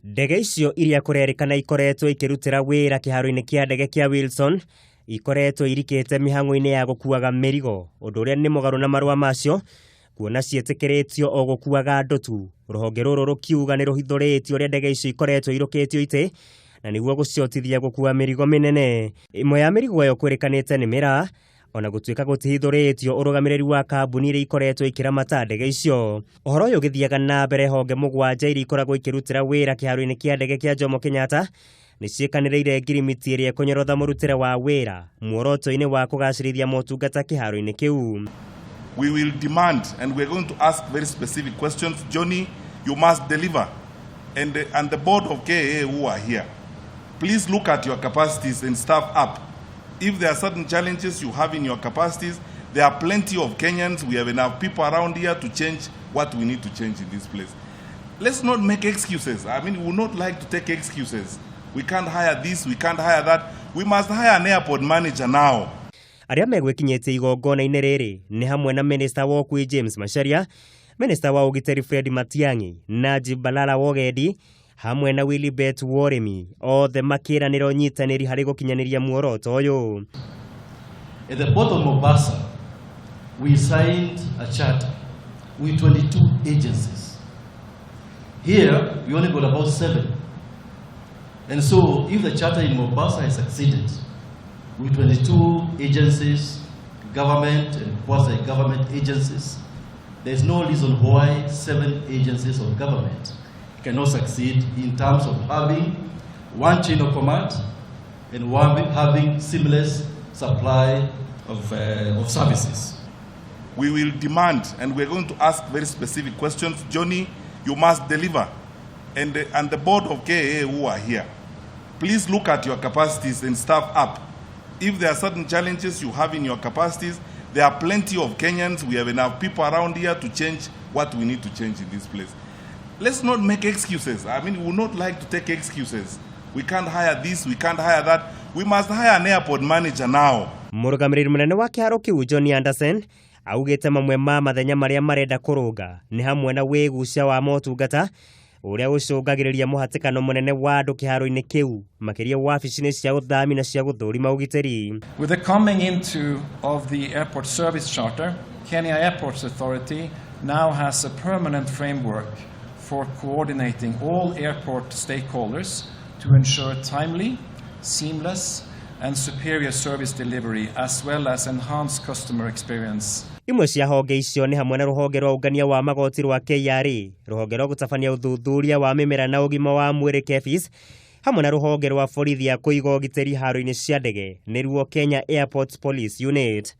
Ndege icio iria kũrerĩkana ikoretwo ikĩrutĩra wĩra kĩharo-inĩ kĩa ndege kĩa Wilson ikoretwo irikĩte mĩhang'o-inĩ ya gũkuaga mĩrigo, ũndũ ũrĩa nĩ mũgarũ na marũa macio kuona ciĩtĩkĩrĩtio o gũkuaga andũ tu. Rũhonge rũrũ rũkiuga nĩ rũhithũrĩtio ũrĩa ndege icio ikoretwo irũkĩtio itĩ na nĩguo gũciotithia gũkua mĩrigo mĩnene. Ĩmwe ya mĩrigo ĩyo kwĩrĩkanĩte nĩ mĩraa, ona gũtuĩka gũtihithũrĩtio ũrũgamĩrĩri wa kambuni iria ikoretwo ikĩramata ndege icio. Ũhoro ũyũ ũgĩthiaga na mbere, honge 7 iria ikoragwo ikĩrutĩra wĩra kĩharo-inĩ kĩa ndege kĩa Jomo Kenyatta nĩ ciĩkanĩrĩire ngirimiti ĩrĩa ĩkũnyorotha mũrutĩre wa wĩra muoroto-inĩ wa kũgacĩrithia motungata kĩharo-inĩ kĩu. We will demand and we're going to ask very specific questions. Johnny, you must deliver. And the board of KAA who are here, please look at your capacities and staff up. If there are certain challenges you have in your capacities, there are plenty of Kenyans. We have enough people around here to change what we need to change in this place. Let's not make excuses. I mean, we would not like to take excuses. We can't hire this, we can't hire that. We must hire an airport manager now. Arĩa megwĩkinyĩtie igongona-inĩ rĩrĩ nĩ hamwe na Minista wa ũkui James Macharia, Minista wa ũgitĩri Fred Matiang'i, Najib Balala wa ũgendi hamwe na Willy Bett wa ũrĩmi, othe makĩranĩra ũnyitanĩri harĩ gũkinyanĩria muoroto ũyũ. At the port of Mombasa, we signed a charter with 22 agencies. Here, we only got about seven. And so, if the charter in Mombasa has succeeded, with 22 agencies, government and quasi-government agencies, there's no reason why seven agencies of government cannot succeed in terms of having one chain of command and one having seamless supply of services. We will demand and we're going to ask very specific questions. Johnny, you must deliver. And the board of KAA who are here, please look at your capacities and staff up. If there are certain challenges you have in your capacities, there are plenty of Kenyans. We have enough people around here to change what we need to change in this place. Let's not make excuses. I mean, we would not like to take excuses. We can't hire this, we can't hire that. We must hire an airport manager now. Mũrũgamĩrĩri mũnene wa kĩharo kĩu Johnny Anderson augĩte mamwe ma mathenya marĩa marenda kũrũnga nĩ hamwe na wĩgucia wa motungata ũrĩa ũcũngagĩrĩria mũhatĩkano mũnene wa andũ kĩharo-inĩ kĩu, makĩria wabici-inĩ cia ũthami na cia gũthũrima ũgitĩri. With the coming into of the Airport Service Charter, Kenya Airports Authority now has a permanent framework for coordinating all airport stakeholders to ensure timely, seamless, and superior service delivery, as well as enhanced customer experience. Imwe cia honge icio nĩ hamwe na rũhonge rwa ũngania wa magoti rwa KRA, rũhonge rwa gũtabania ũthuthuria wa mĩmera na ũgima wa mwĩrĩ KEPHIS, hamwe na rũhonge rwa borithi ya kũiga ũgitĩri haro-inĩ cia ndege nĩruo Kenya Airports Police Unit.